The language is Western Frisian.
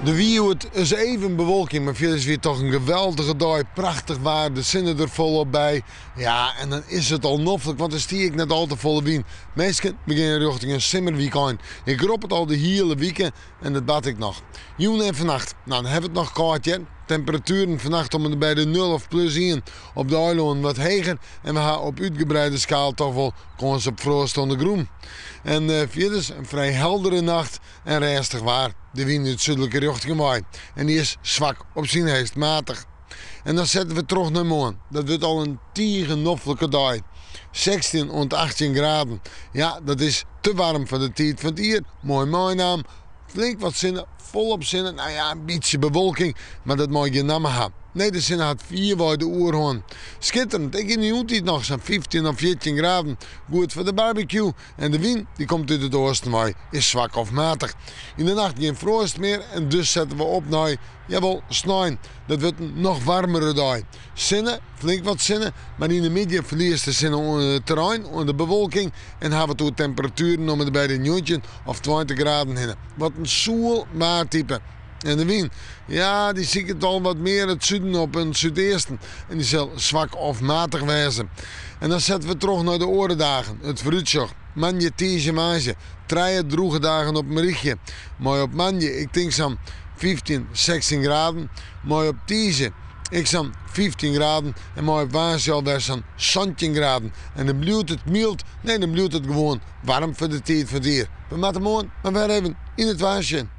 Der wie hjoed ris even bewolking, mar fierders wie it toch in geweldige dei. Prachtich waar, de sinne der folop by. Ja, en dan is it al noflik, want der stie ek net al te folle wyn. Minsken, we gean rjochting in simmerwykein. Ik rop it al de hiele wike en dat bart ek noch. Jûn en fannacht, no dan hawwe we it noch kâld hear. Temperatueren fannacht om en by de nul of plus ien, op de eilannen wat heger en we ha op útgebreide skaal toch wol kâns op froast oan de grûn. En fierders in frij heldere nacht en rêstich waar. De wyn út súdlike rjochtingen wei en dy is swak op syn heechst matich. En dan sette we troch nei moarn. Dat wurdt al in tige noflike dei. 16 oant 18 graden. Ja, dat is te waarm foar de tiid fan it jier. Moai meinaam. Flink wat sinne, folop sinne. Nou ja, in bytsje bewolking, mar dat mei gjin namme ha. Nee, de sinne hat fierwei de oerhân. Skitterend, ek yn de jûntiid noch sa'n 15 of 14 graden. Goed foar de barbecue. En de wyn, dy komt út it oasten wei, is swak of matich. Yn de nacht gjin froast mear en dus sette we op nei, jawol, snein. Dat wurdt in noch waarmere dei. Sinne, flink wat sinne, mar yn de middei ferliest de sinne oan it terrein oan de bewolking en ha we it oer temperatueren om en by de 19 of 20 graden hinne. Wat in soel waartype. En de wyn, ja, dy siket al wat mear it suden op en it súdeasten en dy sil swak of matich wêze. En dan sette we troch nei de oare dagen, it foarútsjoch. Moandei, tiisdei, woansdei, trije drûge dagen op in rychje. Mei op moandei, ik tink sa'n 15, 16 graden. Mei op tiisdei ek sa'n 15 graden en mei op woansdei alwer sa'n 17 graden. En dan bliuwt it myld, nee, dan bliuwt it gewoan waarm foar de tiid fan it jier. We moatte moarn mar wer even yn it waar sjen.